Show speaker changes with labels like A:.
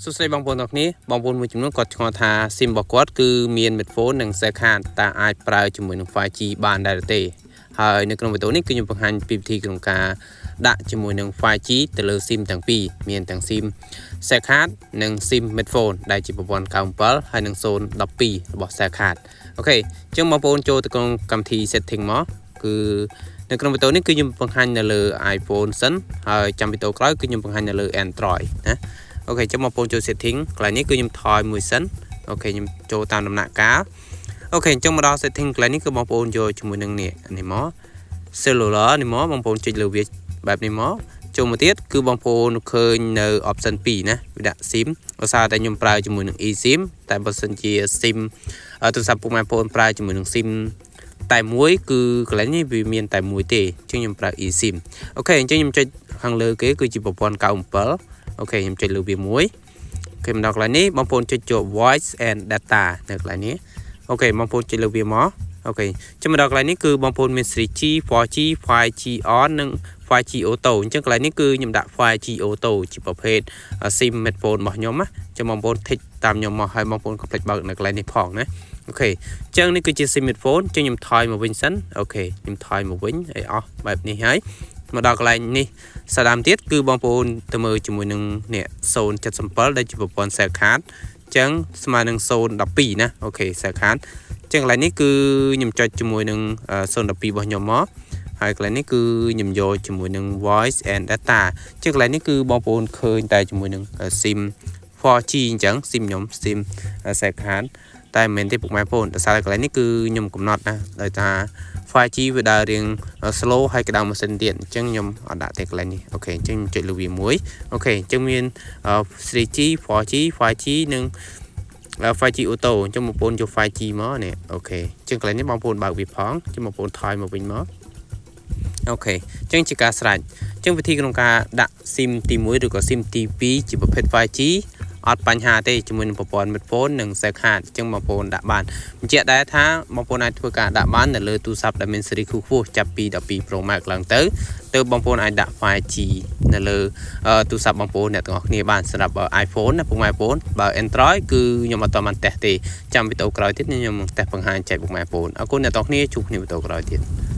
A: សួស្តីបងប្អូនទាំងគ្នាបងប្អូនមួយចំនួនគាត់ឆ្ងល់ថា SIM របស់គាត់គឺមាន Metfone និង Cellcard តើអាចប្រើជាមួយនឹង 5G បានដែរឬទេហើយនៅក្នុងវីដេអូនេះគឺខ្ញុំបង្ហាញពីវិធីក្នុងការដាក់ជាមួយនឹង 5G ទៅលើ SIM ទាំងពីរមានទាំង SIM Cellcard និង SIM Metfone ដែលជាប្រព័ន្ធ97ហើយនិង012របស់ Cellcard។ OK អញ្ចឹងបងប្អូនចូលទៅក្នុងកម្មវិធី setting មកគឺនៅក្នុងវីដេអូនេះគឺខ្ញុំបង្ហាញនៅលើ iPhone សិនហើយចាំវីដេអូក្រោយគឺខ្ញុំបង្ហាញនៅលើ Android ណា។ OK អញ្ចឹងបងប្អូនចូល setting កន្លែងនេះគឺខ្ញុំថយមួយសិន។ OK ខ្ញុំចូលតាមដំណាក់កាល។ OK អញ្ចឹងមកដល់ setting កន្លែងនេះគឺបងប្អូនយកជាមួយនឹងនេះនេះមក cellular នេះមកបងប្អូនចុចលើវាបែបនេះមកចូលមកទៀតគឺបងប្អូនឃើញនៅ option 2ណាវាដាក់ SIM ដោយសារតែខ្ញុំប្រើជាមួយនឹង eSIM តែបើសិនជា SIM ទូរស័ព្ទពុកម៉ែបងប្អូនប្រើជាមួយនឹង SIM តែមួយគឺកន្លែងនេះវាមានតែមួយទេអញ្ចឹងខ្ញុំប្រើ eSIM។ OK អញ្ចឹងខ្ញុំចុចខាងលើគេគឺជាប្រព័ន្ធ97។ OK ខ្ញុំចុចលើវាមួយ។ OK មកដល់កន្លែងនេះបងប្អូនចុចចូល voice and data នៅកន្លែងនេះ។ OK បងប្អូនចុចលើវាមក។ OK ចាំមកដល់កន្លែងនេះគឺបងប្អូនមាន 3G 4G 5G on និង 5G auto។ អញ្ចឹងកន្លែងនេះគឺខ្ញុំដាក់ 5G auto ជាប្រភេទ SIM Metfone របស់ខ្ញុំណាចាំបងប្អូន tick តាមខ្ញុំមកហើយបងប្អូនកុំភ្លេចបើកនៅកន្លែងនេះផងណា។ OK អញ្ចឹងនេះគឺជា SIM Metfone អញ្ចឹងខ្ញុំថយមកវិញសិន។ OK ខ្ញុំថយមកវិញឲ្យអស់បែបនេះហើយមកដល់កន្លែងនេះសាដាមទៀតគឺបងប្អូនទៅមើលជាមួយនឹងនេះ077ដែលជាប្រព័ន្ធ Cellcard អញ្ចឹងស្មើនឹង012ណា។ OK Cellcard អញ្ចឹងកន្លែងនេះគឺខ្ញុំចុចជាមួយនឹង012របស់ខ្ញុំមកហើយកន្លែងនេះគឺខ្ញុំយកជាមួយនឹង voice and data អញ្ចឹងកន្លែងនេះគឺបងប្អូនឃើញតែជាមួយនឹង SIM 4G អញ្ចឹង SIM ខ្ញុំ SIM Cellcard តែមិនមែនទេពុកម៉ែបងប្អូនដោយសារតែកន្លែងនេះគឺខ្ញុំកំណត់ណាដោយថា 5G វាដើររៀង slow ហើយក្តៅម៉ាស៊ីនទៀតអញ្ចឹងខ្ញុំអត់ដាក់ទេកន្លែងនេះ។ OK អញ្ចឹងខ្ញុំចុចលើវាមួយ។ OK អញ្ចឹងមាន 3G 4G 5G និង 5G auto អញ្ចឹងបងប្អូនយក 5G មកនេះ។ OK អញ្ចឹងកន្លែងនេះបងប្អូនបើកវាផងអញ្ចឹងបងប្អូនថយមកវិញមក។ OK អញ្ចឹងជាការស្រេចអញ្ចឹងវិធីក្នុងការដាក់ SIM ទី1ឬក៏ SIM ទី2ជាប្រភេទ 5G អត់បញ្ហាទេជាមួយនឹងប្រព័ន្ធ Metfone និង Cellcard អញ្ចឹងបងប្អូនដាក់បានបញ្ជាក់ដែរថាបងប្អូនអាចធ្វើការដាក់បាននៅលើទូរស័ព្ទដែលមានស៊េរីខ្ពស់ចាប់ពី12 Pro Max ឡើងទៅទើបបងប្អូនអាចដាក់ 5G នៅលើទូរស័ព្ទបងប្អូនអ្នកទាំងអស់គ្នាបានសម្រាប់ iPhone ណាពុកម៉ែបងប្អូនបើ Android គឺខ្ញុំអត់តបានតេស្តទេចាំវីដេអូក្រោយទៀតខ្ញុំនឹងតេស្តបង្ហាញចែកពុកម៉ែបងប្អូនអរគុណអ្នកទាំងអស់គ្នាជួបគ្នាវីដេអូក្រោយទៀត។